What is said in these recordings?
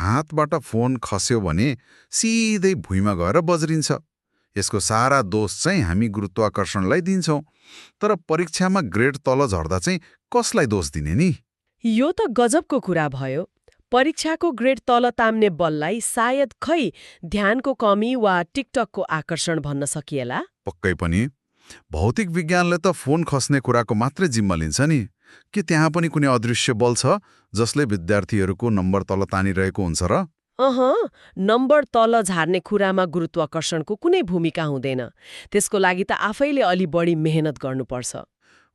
हातबाट फोन खस्यो भने सिधै भुइँमा गएर बज्रिन्छ। यसको सारा दोष चाहिँ हामी गुरुत्वाकर्षणलाई दिन्छौँ। तर परीक्षामा ग्रेड तल झर्दा चाहिँ कसलाई दोष दिने नि? यो त गजबको कुरा भयो। परीक्षाको ग्रेड तल ताम्ने बललाई सायद खै ध्यानको कमी वा टिकटकको आकर्षण भन्न सकिएला। पक्कै पनि। भौतिक विज्ञानले त फोन खस्ने कुराको मात्रै जिम्मा लिन्छ नि। के त्यहाँ पनि कुनै अदृश्य बल छ जसले विद्यार्थीहरूको नम्बर तल तानिरहेको हुन्छ र? नम्बर तल झार्ने कुरामा गुरुत्वाकर्षणको कुनै भूमिका हुँदैन। त्यसको लागि त आफैले अलि बढी मेहनत गर्नुपर्छ।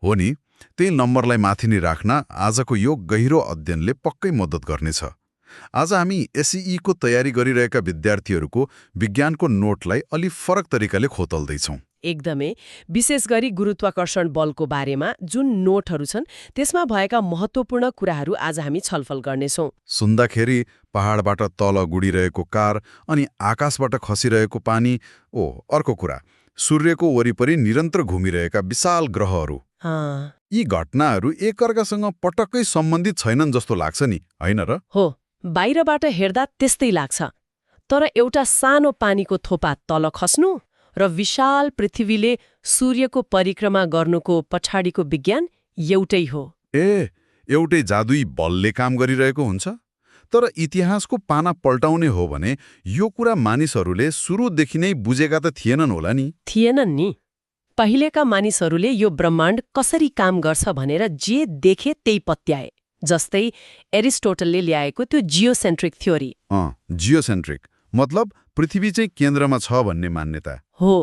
हो नि, त्यही नम्बरलाई माथि नै राख्न आजको यो गहिरो अध्ययनले पक्कै मद्दत गर्नेछ। आज हामी एसईईको तयारी गरिरहेका विद्यार्थीहरूको विज्ञानको नोटलाई अलि फरक तरिकाले खोतल्दैछौँ। एकदमै। विशेष गरी गुरुत्वाकर्षण बलको बारेमा जुन नोटहरू छन् त्यसमा भएका महत्त्वपूर्ण कुराहरू आज हामी छलफल गर्नेछौँ। सुन्दाखेरि पहाडबाट तल गुडिरहेको कार अनि आकाशबाट खसिरहेको पानी, अर्को कुरा सूर्यको वरिपरि निरन्तर घुमिरहेका विशाल ग्रहहरू। यी घटनाहरू एकअर्कासँग पटक्कै सम्बन्धित छैनन् जस्तो लाग्छ नि, होइन र? हो, बाहिरबाट हेर्दा त्यस्तै लाग्छ। तर एउटा सानो पानीको थोपा तल खस्नु र विशाल पृथ्वीले सूर्यको परिक्रमा गर्नुको पछाडिको विज्ञान एउटै हो। एउटै जादुई बलले काम गरिरहेको हुन्छ। तर इतिहासको पाना पल्टाउने हो भने यो कुरा मानिसहरूले सुरुदेखि नै बुझेका त थिएनन् होला नि? थिएनन् नि। पहिलेका मानिसहरूले यो ब्रह्माण्ड कसरी काम गर्छ भनेर जे देखे त्यही पत्याए। जस्तै एरिस्टोटलले ल्याएको त्यो जियोसेन्ट्रिक थ्योरी। जियोसेन्ट्रिक मतलब पृथ्वी चाहिँ केन्द्रमा छ भन्ने मान्यता हो।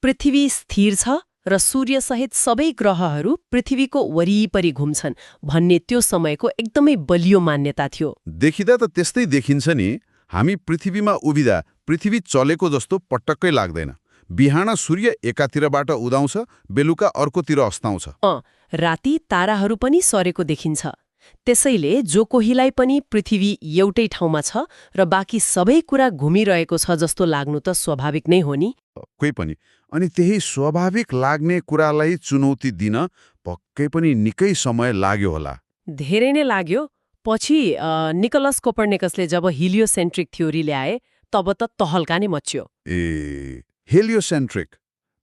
पृथ्वी स्थिर छ र सूर्यसहित सबै ग्रहहरू पृथ्वीको वरिपरि घुम्छन् भन्ने त्यो समयको एकदमै बलियो मान्यता थियो। देखिँदा त त्यस्तै देखिन्छ नि। हामी पृथ्वीमा उभिँदा पृथ्वी चलेको जस्तो पटक्कै लाग्दैन। बिहान सूर्य एकातिरबाट उदाउँछ, बेलुका अर्कोतिर अस्ताउँछ। राति ताराहरू पनि सरेको देखिन्छ। त्यसैले जो कोहीलाई पनि पृथ्वी एउटै ठाउँमा छ र बाँकी सबै कुरा घुमिरहेको छ जस्तो लाग्नु त स्वाभाविक नै हो नि। कोही पनि। अनि त्यही स्वाभाविक लाग्ने कुरालाई चुनौती दिन पक्कै पनि निकै समय लाग्यो होला। धेरै नै लाग्यो। पछि निकोलस कोपर्निकसले जब हिलियोसेन्ट्रिक थ्योरी ल्याए तब त तहल्का नै मच्यो। हेलियोसेन्ट्रिक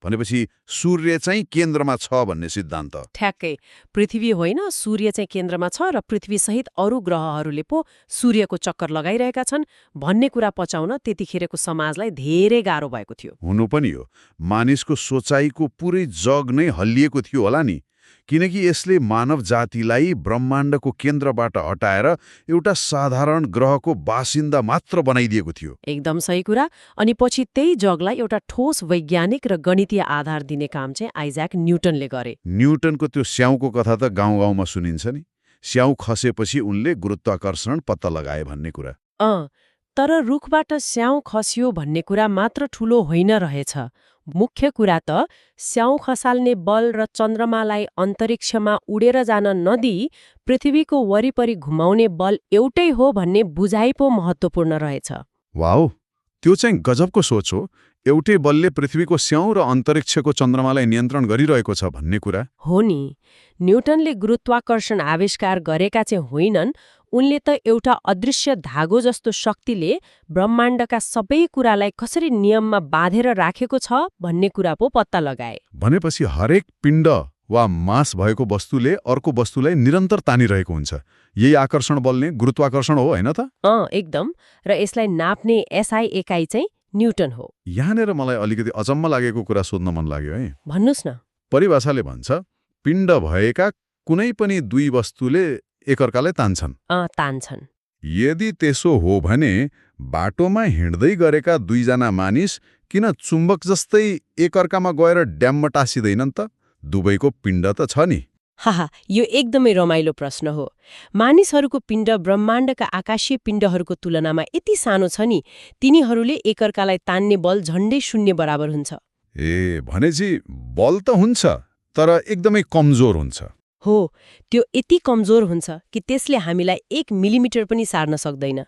भनेपछि सूर्य चाहिँ केन्द्रमा छ भन्ने सिद्धान्त। ठ्याक्कै। पृथ्वी होइन, सूर्य चाहिँ केन्द्रमा छ र पृथ्वीसहित अरू ग्रहहरूले पो सूर्यको चक्कर लगाइरहेका छन् भन्ने कुरा पचाउन त्यतिखेरको समाजलाई धेरै गाह्रो भएको थियो। हुनु पनि हो। मानिसको सोचाइको पुरै जग नै हल्लिएको थियो होला नि। किनकि यसले मानव जातिलाई ब्रह्माण्डको केन्द्रबाट हटाएर एउटा साधारण ग्रहको बासिन्दा मात्र बनाइदिएको थियो। एकदम सही कुरा। अनि पछि त्यही जगलाई एउटा ठोस वैज्ञानिक र गणितीय आधार दिने काम चाहिँ आइज्याक न्युटनले गरे। न्युटनको त्यो स्याउको कथा त गाउँ गाउँमा सुनिन्छ नि। स्याउ खसेपछि उनले गुरुत्वाकर्षण पत्ता लगाए भन्ने कुरा। तर रुखबाट स्याउ खस्यो भन्ने कुरा मात्र ठूलो होइन रहेछ। मुख्य कुरा त स्याउ खसाल्ने बल र चन्द्रमालाई अन्तरिक्षमा उडेर जान नदिई पृथ्वीको वरिपरि घुमाउने बल एउटै हो भन्ने बुझाइ पो महत्त्वपूर्ण रहेछ। वाउ, त्यो चाहिँ गजबको सोच हो। एउटै बलले पृथ्वीको स्याउ र अन्तरिक्षको चन्द्रमालाई नियन्त्रण गरिरहेको छ भन्ने कुरा हो नि। न्युटनले गुरुत्वाकर्षण आविष्कार गरेका चाहिँ होइनन्, उनले त एउटा अदृश्य धागो जस्तो शक्तिले ब्रह्माण्डका सबै कुरालाई कसरी नियममा बाँधेर राखेको छ भन्ने कुरा पो पत्ता लगाए। भनेपछि हरेक पिण्ड वा मास भएको वस्तुले अर्को वस्तुलाई निरन्तर तानिरहेको हुन्छ। यही आकर्षण बलले गुरुत्वाकर्षण हो, होइन त? एकदम। र यसलाई नाप्ने एसआई एकाइ चाहिँ न्युटन हो। यहाँनिर मलाई अलिकति अचम्म लागेको कुरा सोध्न मन लाग्यो है। भन्नुस् न। परिभाषाले भन्छ पिण्ड भएका कुनै पनि दुई वस्तुले एकअर्कालाई तान्छन्। तान्छन्। यदि त्यसो हो भने बाटोमा हिँड्दै गरेका दुईजना मानिस किन चुम्बक जस्तै एकअर्कामा गएर ड्याममा टाँसिँदैनन् त? दुवैको पिण्ड त छ नि। यो एकदमै रमाइलो प्रश्न हो। मानिसहरूको पिण्ड ब्रह्माण्डका आकाशीय पिण्डहरूको तुलनामा यति सानो छ नि, तिनीहरूले एकअर्कालाई तान्ने बल झन्डै शून्य बराबर हुन्छ। भनेपछि बल त हुन्छ तर एकदमै कमजोर हुन्छ। हो, त्यो यति कमजोर हुन्छ कि त्यसले हामीलाई 1 मिलिमिटर पनि सार्न सक्दैन।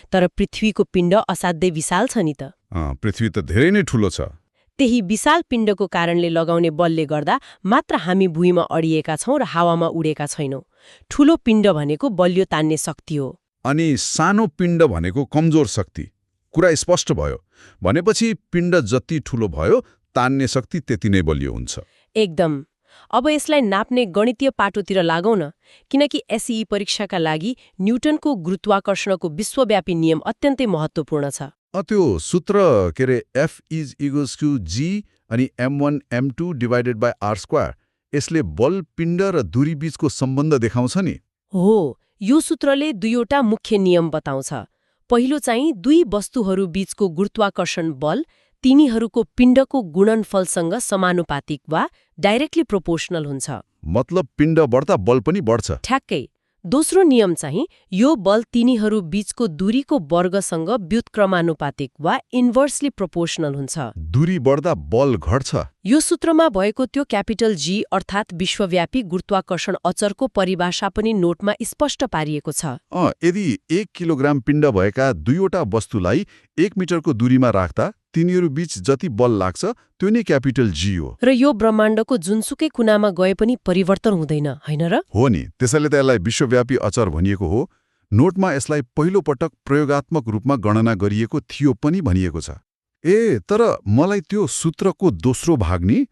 तर पृथ्वीको पिण्ड असाध्यै विशाल छ नि त। पृथ्वी त धेरै नै ठूलो छ। त्यही विशाल पिण्डको कारणले लगाउने बलले गर्दा मात्र हामी भुइँमा अडिएका छौं र हावामा उडेका छैनौं। ठूलो पिण्ड भनेको बलियो तान्ने शक्ति हो। अनि सानो पिण्ड भनेको कमजोर शक्ति। कुरा स्पष्ट भयो। भनेपछि पिण्ड जति ठूलो भयो तान्ने शक्ति त्यति नै बलियो हुन्छ। एकदम। अब यसलाई नाप्ने गणितीय पाटोतिर लागौँ न, किनकि एसई परीक्षाका लागि न्युटनको गुरुत्वाकर्षणको विश्वव्यापी नियम अत्यन्तै महत्त्वपूर्ण छ। त्यो सूत्र के अरे F = G अनि m1 m2 divided by r², यसले बल, पिण्ड र दूरी बीचको सम्बन्ध देखाउँछ नि। हो, यो सूत्रले दुईवटा मुख्य नियम बताउँछ। पहिलो चाहिँ दुई वस्तुहरू बीचको गुरुत्वाकर्षण बल तिनीहरूको पिण्डको गुणनफलसँग समानुपातिक वा डाइरेक्टली प्रोपोर्सनल हुन्छ। मतलब पिण्ड बढ्दा बल पनि बढ्छ। ठ्याक्कै। दोस्रो नियम चाहिँ यो बल तिनीहरू बीचको दूरीको वर्गसँग व्युत्क्रमानुपातिक वा इन्भर्सली प्रोपोर्सनल हुन्छ। दूरी बढ्दा बल घट्छ। यो सूत्रमा भएको त्यो क्यापिटल जी अर्थात् विश्वव्यापी गुरुत्वाकर्षण अचरको परिभाषा पनि नोटमा स्पष्ट पारिएको छ। यदि 1 किलोग्राम पिण्ड भएका दुईवटा वस्तुलाई 1 मिटरको दूरीमा राख्दा तिनीहरू बीच जति बल लाग्छ त्यो नै क्यापिटल जी हो। र यो ब्रह्माण्डको जुनसुकै कुनामा गए पनि परिवर्तन हुँदैन, होइन र? हो नि, त्यसैले त यसलाई विश्वव्यापी अचर भनिएको हो। नोटमा यसलाई पहिलो पटक प्रयोगात्मक रूपमा गणना गरिएको थियो पनि भनिएको छ। तर मलाई त्यो सूत्रको दोस्रो भाग नि,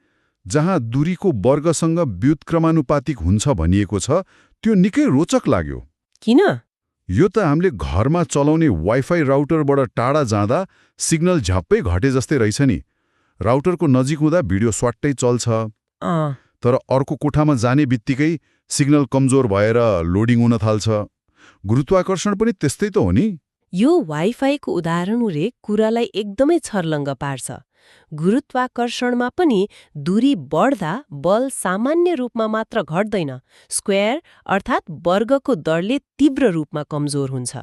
जहाँ दूरीको वर्गसँग व्युत्क्रमानुपातिक हुन्छ भनिएको छ, त्यो निकै रोचक लाग्यो। किन? यो त हामीले घरमा चलाउने वाइफाई राउटरबाट टाढा जाँदा सिग्नल झ्याप्पै घटे जस्तै रहेछ नि। राउटरको नजिक हुँदा भिडियो स्वाट्टै चल्छ, तर अर्को कोठामा जाने बित्तिकै सिग्नल कमजोर भएर लोडिङ हुन थाल्छ। गुरुत्वाकर्षण पनि त्यस्तै त हो नि। यो वाइफाईको उदाहरणले कुरालाई एकदमै छर्लङ्ग पार्छ। गुरुत्वाकर्षणमा पनि दूरी बढ्दा बल सामान्य रूपमा मात्र घट्दैन, स्क्वायर अर्थात् वर्गको दरले तीव्र रूपमा कमजोर हुन्छ।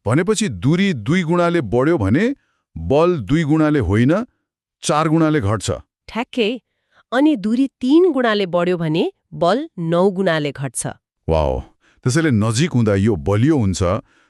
भनेपछि दूरी 2 गुणाले बढ्यो भने बल 2 गुणाले होइन 4 गुणाले घट्छ। ठ्याक्कै। अनि दूरी 3 गुणाले बढ्यो भने बल 9 गुणाले घट्छ। वाओ! त्यसैले नजिक हुँदा यो बलियो हुन्छ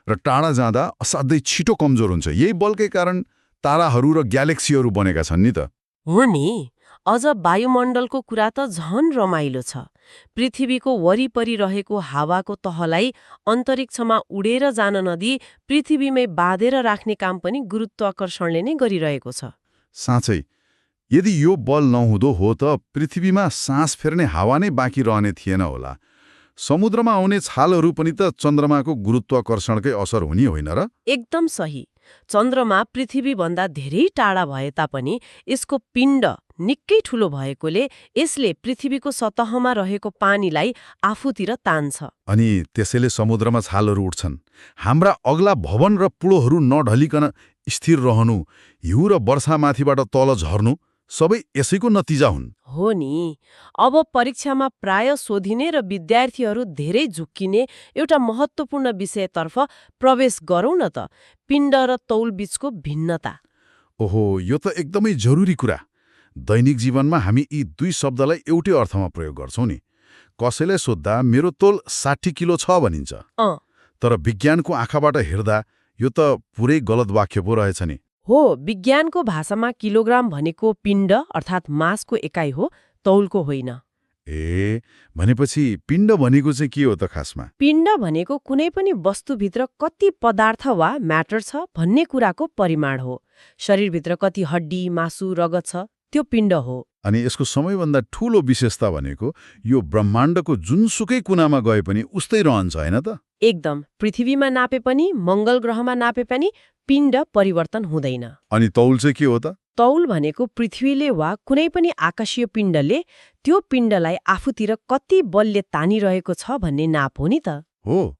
र टाढा जाँदा असाध्यै छिटो कमजोर हुन्छ। यही बलकै कारण ताराहरू र ग्यालेक्सीहरू बनेका छन् नि त। हो नि। अझ वायुमण्डलको कुरा त झन रमाइलो छ। पृथ्वीको वरिपरि रहेको हावाको तहलाई अन्तरिक्षमा उडेर जान नदिई पृथ्वीमै बाँधेर राख्ने काम पनि गुरुत्वाकर्षणले नै गरिरहेको छ। साँच्चै, यदि यो बल नहुँदो हो त पृथ्वीमा सास फेर्ने हावा नै बाँकी रहने थिएन होला। समुद्रमा आउने छालहरू पनि त चन्द्रमाको गुरुत्वाकर्षणकै असर हुने होइन र? एकदम सही। चन्द्रमा पृथ्वीभन्दा धेरै टाढा भए तापनि यसको पिण्ड निकै ठूलो भएकोले यसले पृथ्वीको सतहमा रहेको पानीलाई आफूतिर तान्छ। अनि त्यसैले समुद्रमा छालहरू उठ्छन्। हाम्रा अग्ला भवन र पुलोहरू नढलिकन स्थिर रहनु, हिउँ र वर्षामाथिबाट तल झर्नु सबै यसैको नतिजा हुन्। हो नि। अब परीक्षामा प्राय सोधिने र विद्यार्थीहरू धेरै झुक्किने एउटा महत्त्वपूर्ण विषयतर्फ प्रवेश गरौँ न त, पिण्ड र तौल बीचको भिन्नता। ओहो, यो त एकदमै जरुरी कुरा। दैनिक जीवनमा हामी यी दुई शब्दलाई एउटै अर्थमा प्रयोग गर्छौं नि। कसैलाई सोद्धा मेरो तौल 60 किलो छ भनिन्छ। तर विज्ञानको आँखाबाट हेर्दा यो त पुरै गलत वाक्य पो रहेछ नि। हो, विज्ञानको भाषामा किलोग्राम भनेको पिण्ड अर्थात् मासको एकाइ हो, तौलको होइन। भनेपछि पिण्ड भनेको चाहिँ के हो त खासमा? पिण्ड भनेको कुनै पनि वस्तुभित्र कति पदार्थ वा म्याटर छ भन्ने कुराको परिमाण हो। शरीरभित्र कति हड्डी, मासु, रगत छ, त्यो पिण्ड हो। अनि यसको सबैभन्दा ठूलो विशेषता भनेको यो ब्रह्माण्डको जुनसुकै कुनामा गए पनि उस्तै रहन्छ, होइन त? एकदम। पृथ्वीमा नापे पनि, मंगल ग्रहमा नापे पनि पिण्ड परिवर्तन हुँदैन। अनि तौल चाहिँ के हो त? तौल भनेको पृथ्वीले वा कुनै पनि आकाशीय पिण्डले त्यो पिण्डलाई आफूतिर कति बलले तानिरहेको छ भन्ने नाप हो नि त। हो,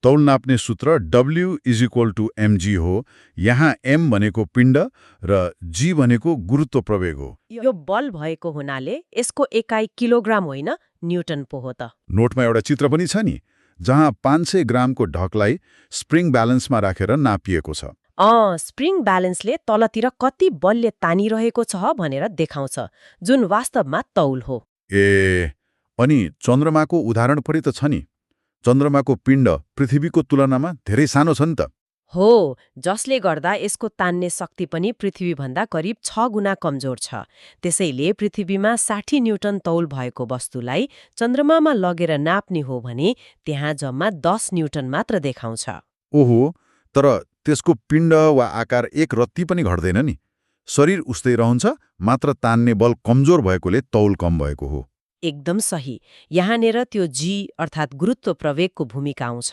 तौल नाप्ने सूत्र W = mg हो। यहाँ m भनेको पिण्ड र g भनेको गुरुत्व प्रवेग हो। यो बल भएको हुनाले यसको एकाइ किलोग्राम होइन, न्युटन पो हो त। नोटमा एउटा चित्र पनि छ नि, जहाँ 500 ग्रामको ढकलाई स्प्रिङ ब्यालेन्समा राखेर नापिएको छ। स्प्रिङ ब्यालेन्सले तलतिर कति बलले तानिरहेको छ भनेर देखाउँछ, जुन वास्तवमा तौल हो। अनि चन्द्रमाको उदाहरण पनि त छ नि। चन्द्रमाको पिण्ड पृथ्वीको तुलनामा धेरै सानो छ नि त। हो, जसले गर्दा यसको तान्ने शक्ति पनि पृथ्वीभन्दा करिब 6 गुणा कमजोर छ। त्यसैले पृथ्वीमा 60 न्युटन तौल भएको वस्तुलाई चन्द्रमामा लगेर नाप्ने हो भने त्यहाँ जम्मा 10 न्युटन मात्र देखाउँछ। ओहो, तर त्यसको पिण्ड वा आकार एक रत्ती पनि घट्दैन नि। शरीर उस्तै रहन्छ, मात्र तान्ने बल कमजोर भएकोले तौल कम भएको हो। एकदम सही। यहाँनिर त्यो जी अर्थात् गुरुत्व प्रवेगको भूमिका आउँछ।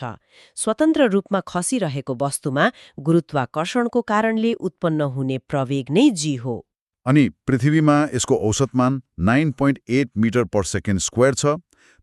स्वतन्त्र रूपमा खसिरहेको वस्तुमा गुरुत्वाकर्षणको कारणले उत्पन्न हुने प्रवेग नै जी हो। अनि पृथ्वीमा यसको औसत मान 9.8 मिटर पर सेकेन्ड स्क्वायर छ।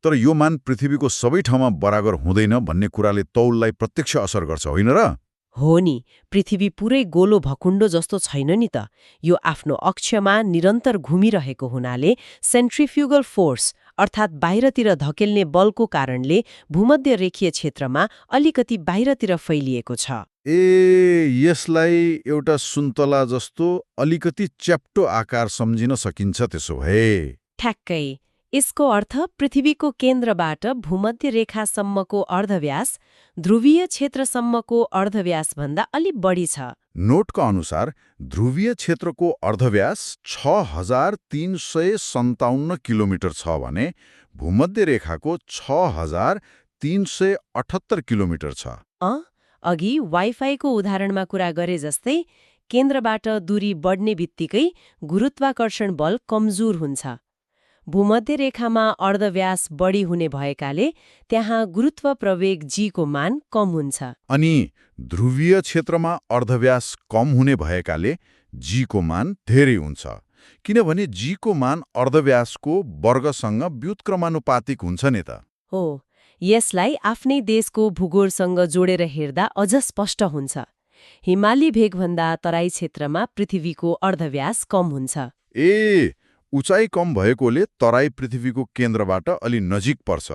तर यो मान पृथ्वीको सबै ठाउँमा बराबर हुँदैन भन्ने कुराले तौललाई प्रत्यक्ष असर गर्छ, होइन र? हो नि, पृथ्वी पुरै गोलो भकुण्डो जस्तो छैन नि त। यो आफ्नो अक्षमा निरन्तर घुमिरहेको हुनाले सेन्ट्रिफ्युगल फोर्स अर्थात् बाहिरतिर धकेल्ने बलको कारणले भूमध्य रेखीय क्षेत्रमा अलिकति बाहिरतिर फैलिएको छ। यसलाई एउटा सुन्तला जस्तो अलिकति च्याप्टो आकार सम्झिन सकिन्छ त्यसो भए। ठ्याक्कै। यसको अर्थ पृथ्वीको केन्द्रबाट भूमध्य रेखासम्मको अर्धव्यास ध्रुवीय क्षेत्रसम्मको अर्धव्यासभन्दा अलि बढी छ। नोटका अनुसार ध्रुवीय क्षेत्रको अर्धव्यास 6,357 किलोमिटर छ भने भूमध्य रेखाको 6,378 किलोमिटर छ। अघि वाइफाईको उदाहरणमा कुरा गरे जस्तै केन्द्रबाट दूरी बढ्ने बित्तिकै गुरुत्वाकर्षण बल कमजोर हुन्छ। भूमध्य रेखामा अर्धव्यास बढी हुने भएकाले त्यहाँ गुरुत्व प्रवेग जीको मान कम हुन्छ। अनि ध्रुवीय क्षेत्रमा अर्धव्यास कम हुने भएकाले जीको मान धेरै हुन्छ, किनभने जीको मान अर्धव्यासको वर्गसँग व्युत्क्रमानुपातिक हुन्छ नि त। हो, यसलाई आफ्नै देशको भूगोलसँग जोडेर हेर्दा अझ स्पष्ट हुन्छ। हिमाली भेगभन्दा तराई क्षेत्रमा पृथ्वीको अर्धव्यास कम हुन्छ। उचाइ कम भएकोले तराई पृथ्वीको केन्द्रबाट अलि नजिक पर्छ।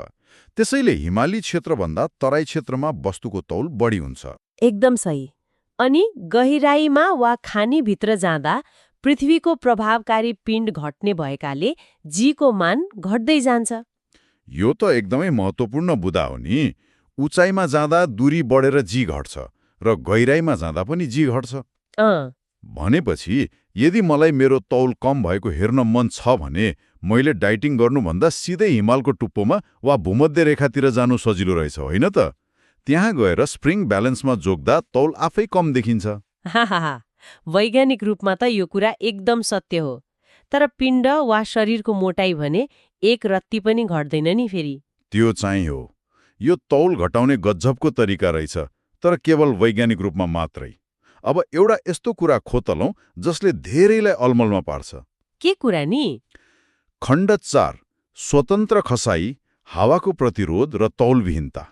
त्यसैले हिमाली क्षेत्रभन्दा तराई क्षेत्रमा वस्तुको तौल बढी हुन्छ। एकदम सही। अनि गहिराईमा वा खानीभित्र जाँदा पृथ्वीको प्रभावकारी पिण्ड घट्ने भएकाले जीको मान घट्दै जान्छ। यो त एकदमै महत्त्वपूर्ण बुदा हो नि। उचाइमा जाँदा दूरी बढेर जी घट्छ र गहिराईमा जाँदा पनि जी घट्छ। भनेपछि यदि मलाई मेरो तौल कम भएको हेर्न मन छ भने मैले डाइटिङ गर्नुभन्दा सिधै हिमालको टुप्पोमा वा भूमध्य रेखातिर जानु सजिलो रहेछ, होइन त? त्यहाँ गएर स्प्रिङ ब्यालेन्समा जोग्दा तौल आफै कम देखिन्छ। वैज्ञानिक रूपमा त यो कुरा एकदम सत्य हो। तर पिण्ड वा शरीरको मोटाइ भने एक रत्ती पनि घट्दैन नि फेरि। त्यो चाहिँ हो। यो तौल घटाउने गजबको तरिका रहेछ, तर केवल वैज्ञानिक रूपमा मात्रै। अब एउटा यस्तो कुरा खोतलौं जसले धेरैलाई अलमलमा पार्छ। के कुरा नि? खण्ड 4 स्वतन्त्र खसाई, हावाको प्रतिरोध र तौलविहीनता।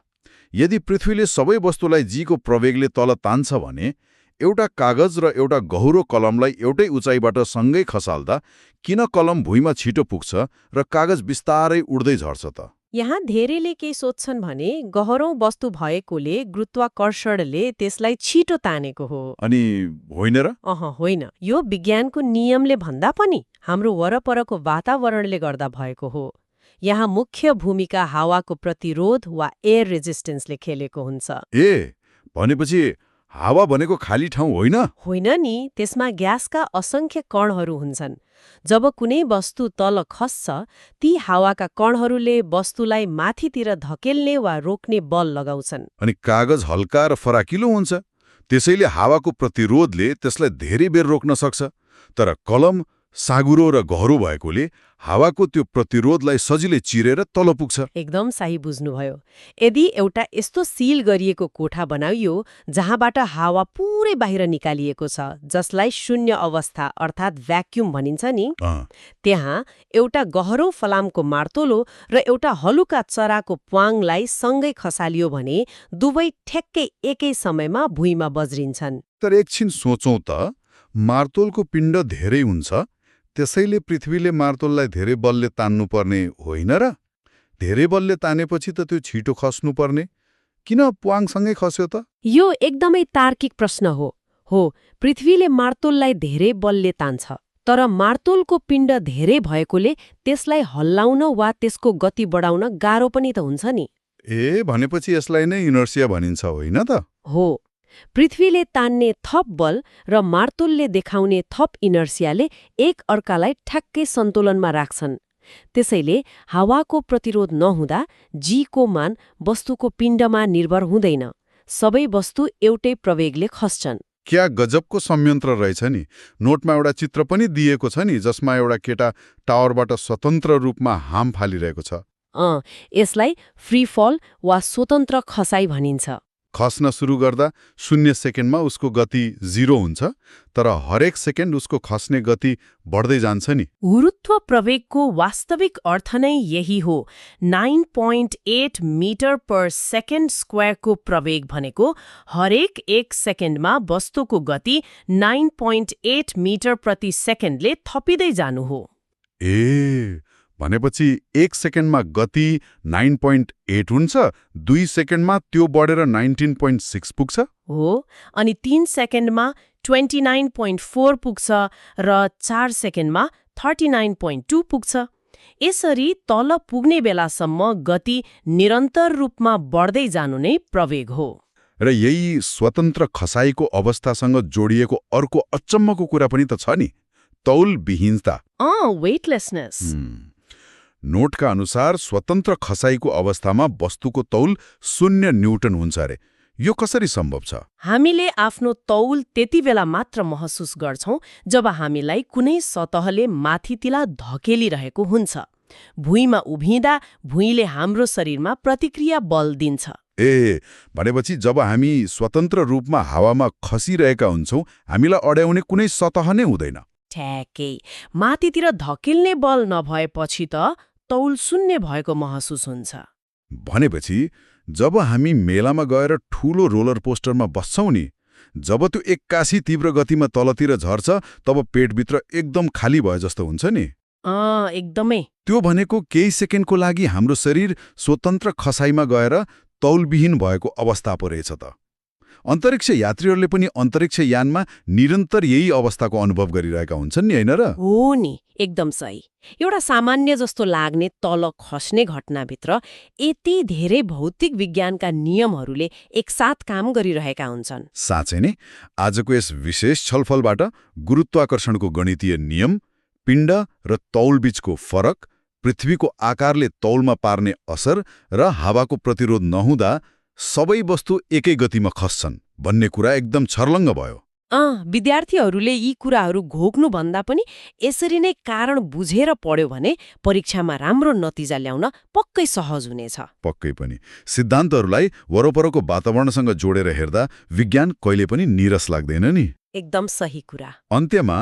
यदि पृथ्वीले सबै वस्तुलाई जीको प्रवेगले तल तान्छ भने एउटा कागज र एउटा गहुरो कलमलाई एउटै उचाइबाट सँगै खसाल्दा किन कलम भुइँमा छिटो पुग्छ र कागज बिस्तारै उड्दै झर्छ त? यहाँ धेरैले के सोध्छन् भने गहरौं वस्तु भएकोले गुरुत्वाकर्षणले त्यसलाई छिटो तानेको हो। अनि होइन र? होइन। यो विज्ञानको नियमले भन्दा पनि हाम्रो वरपरको वातावरणले गर्दा भएको हो। यहाँ मुख्य भूमिका हावाको प्रतिरोध वा एयर रेजिस्टेन्सले खेलेको हुन्छ। भनेपछि हावा भनेको खाली ठाउँ होइन? होइन नि, त्यसमा ग्यासका असंख्य कणहरू हुन्छन्। जब कुनै वस्तु तल खस्छ, ती हावाका कणहरूले वस्तुलाई माथितिर धकेल्ने वा रोक्ने बल लगाउँछन्। अनि कागज हल्का र फराकिलो हुन्छ, त्यसैले हावाको प्रतिरोधले त्यसलाई धेरै बेर रोक्न सक्छ। तर कलम साँघुरो र गह्रो भएकोले हावाको त्यो प्रतिरोधलाई सजिलै चिरेर तल पुग्छ। एकदम सही बुझ्नुभयो। यदि एउटा यस्तो सिल गरिएको कोठा बनाइयो जहाँबाट हावा पुरै बाहिर निकालिएको छ, जसलाई शून्य अवस्था अर्थात् भ्याक्युम भनिन्छ नि, त्यहाँ एउटा गहरो फलामको मार्तोलो र एउटा हलुका चराको प्वाङलाई सँगै खसालियो भने दुवै ठ्याक्कै एकै समयमा भुइँमा बज्रिन्छन्। तर एकछिन सोचौं त, मार्तोलको पिण्ड धेरै हुन्छ, त्यसैले पृथ्वीले मार्तोललाई धेरै बलले तान्नुपर्ने होइन र? धेरै बलले तानेपछि त त्यो छिटो खस्नुपर्ने, किन प्वाङसँगै खस्यो त? यो एकदमै तार्किक प्रश्न हो। पृथ्वीले मार्तोललाई धेरै बलले तान्छ, तर मार्तोलको पिण्ड धेरै भएकोले त्यसलाई हल्लाउन वा त्यसको गति बढाउन गाह्रो पनि त हुन्छ नि। भनेपछि यसलाई नै इनर्सिया भनिन्छ, होइन त? हो। पृथ्वीले तान्ने थप बल र मार्तोलले देखाउने थप इनर्सियाले एक अर्कालाई ठ्याक्कै सन्तुलनमा राख्छन्। त्यसैले हावाको प्रतिरोध नहुँदा जीको मान वस्तुको पिण्डमा निर्भर हुँदैन, सबै वस्तु एउटै प्रवेगले खस्छन्। क्या गजबको संयन्त्र रहेछ नि। नोटमा एउटा चित्र पनि दिएको छ नि, जसमा एउटा केटा टावरबाट स्वतन्त्र रूपमा हाम फालिरहेको छ। यसलाई फ्री फल वा स्वतन्त्र खसाई भनिन्छ। खस्न सुरु गर्दा 0 सेकेन्डमा उसको गति 0 हुन्छ, तर हरेक सेकेन्ड उसको खस्ने गति बढ्दै जान्छ नि। गुरुत्व प्रवेगको वास्तविक अर्थ नै यही हो। 9.8 मिटर पर सेकेन्ड स्क्वायरको प्रवेग भनेको हरेक 1 सेकेन्डमा वस्तुको गति 9.8 मिटर प्रति सेकेन्डले थपिँदै जानु हो। भनेपछि 1 सेकेन्डमा गति 9.8 हुन्छ, 2 सेकेन्डमा त्यो बढेर 19.6 पुग्छ हो, अनि 3 सेकेन्डमा 29.4 पुग्छ र 4 सेकेन्डमा 39.2 पुग्छ। यसरी तल पुग्ने बेलासम्म गति निरन्तर रूपमा बढ्दै जानु नै प्रवेग हो। र यही स्वतन्त्र खसाईको अवस्थासँग जोडिएको अर्को अचम्मको कुरा पनि त छ नि, तौलविहीनता। वेटलेसनेस। नोटका अनुसार स्वतन्त्र खसाईको अवस्थामा वस्तुको तौल 0 न्युटन हुन्छ अरे। यो कसरी सम्भव छ? हामीले आफ्नो तौल त्यति बेला मात्र महसुस गर्छौं जब हामीलाई कुनै सतहले माथितिला धकेलिरहेको हुन्छ। भुइँमा उभिँदा भुइँले हाम्रो शरीरमा प्रतिक्रिया बल दिन्छ। भनेपछि जब हामी स्वतन्त्र रूपमा हावामा खसिरहेका हुन्छौं, हामीलाई अड्याउने कुनै सतह नै हुँदैन। ठ्याक्कै। माथितिर धकेल्ने बल नभएपछि त तौल शून्य भएको महसुस हुन्छ। भनेपछि जब हामी मेलामा गएर ठूलो रोलर पोस्टरमा बस्छौं नि, जब त्यो एक्कासी तीव्र गतिमा तलतिर झर्छ, तब पेटभित्र एकदम खाली भए जस्तो हुन्छ नि। एकदमै। त्यो भनेको केही सेकेन्डको लागि हाम्रो शरीर स्वतन्त्र खसाईमा गएर तौलविहीन भएको अवस्था पो रहेछ त। अन्तरिक्ष यात्रीहरूले पनि अन्तरिक्ष यानमा निरन्तर यही अवस्थाको अनुभव गरिरहेका हुन्छन् नि, होइन र? हो नि, एकदम सही। एउटा सामान्य जस्तो लाग्ने तल खस्ने घटनाभित्र यति धेरै भौतिक विज्ञानका नियमहरूले एकसाथ काम गरिरहेका हुन्छन्। साँच्चै नै आजको यस विशेष छलफलबाट गुरुत्वाकर्षणको गणितीय नियम, पिण्ड र तौलबीचको फरक, पृथ्वीको आकारले तौलमा पार्ने असर र हावाको प्रतिरोध नहुँदा सबै वस्तु एकै गतिमा खस्छन् भन्ने कुरा एकदम छर्लङ्ग भयो। विद्यार्थीहरूले यी कुराहरू घोक्नुभन्दा पनि यसरी नै कारण बुझेर पढ्यो भने परीक्षामा राम्रो नतिजा ल्याउन पक्कै सहज हुनेछ। पक्कै पनि। सिद्धान्तहरूलाई वरपरको वातावरणसँग जोडेर हेर्दा विज्ञान कहिले पनि नीरस लाग्दैन नि। एकदम सही कुरा। अन्त्यमा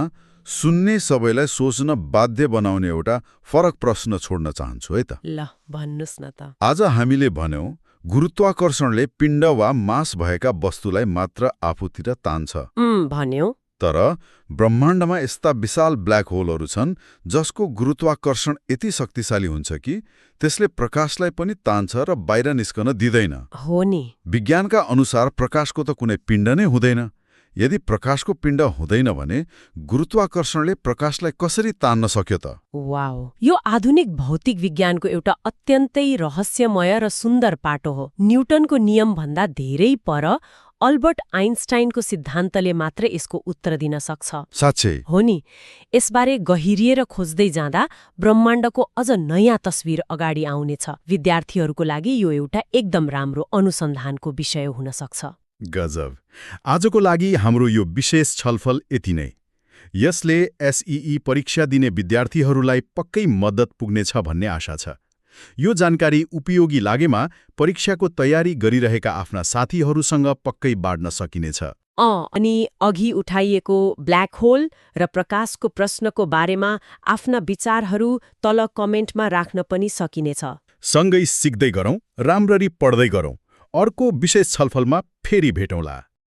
सुन्ने सबैलाई सोच्न बाध्य बनाउने एउटा फरक प्रश्न छोड्न चाहन्छु है त। ल भन्नुस् न त। आज हामीले भन्यौं गुरुत्वाकर्षणले पिण्ड वा मास भएका वस्तुलाई मात्र आफूतिर तान्छ भन्यौ। तर ब्रह्माण्डमा यस्ता विशाल ब्ल्याक होलहरू छन् जसको गुरुत्वाकर्षण यति शक्तिशाली हुन्छ कि त्यसले प्रकाशलाई पनि तान्छ र बाहिर निस्कन दिँदैन। हो नि। विज्ञानका अनुसार प्रकाशको त कुनै पिण्ड नै हुँदैन। यदि प्रकाशको पिण्ड हुँदैन भने गुरुत्वाकर्षणले प्रकाशलाई कसरी तान्न सक्यो त? वाउ, यो आधुनिक भौतिक विज्ञानको एउटा अत्यन्तै रहस्यमय र सुन्दर पाटो हो। न्युटनको नियम भन्दा धेरै पर अल्बर्ट आइन्स्टाइनको सिद्धान्तले मात्र यसको उत्तर दिन सक्छ। साँच्चै? हो नि। यसबारे गहिरिएर खोज्दै जाँदा ब्रह्माण्डको अझ नयाँ तस्विर अगाडि आउनेछ। विद्यार्थीहरूको लागि यो एउटा एकदम राम्रो अनुसन्धानको विषय हुन सक्छ। गजब। आजको लागि हाम्रो यो विशेष छलफल यति नै। यसले एसईई परीक्षा दिने विद्यार्थीहरूलाई पक्कै मद्दत पुग्नेछ भन्ने आशा छ। यो जानकारी उपयोगी लागेमा परीक्षाको तयारी गरिरहेका आफ्ना साथीहरूसँग पक्कै बाँड्न सकिनेछ। अनि अघि उठाइएको ब्ल्याक होल र प्रकाशको प्रश्नको बारेमा आफ्ना विचारहरू तल कमेन्टमा राख्न पनि सकिनेछ। सँगै सिक्दै गरौँ, राम्ररी पढ्दै गरौँ। अर्को विशेष छलफलमा फेरि भेटौँला।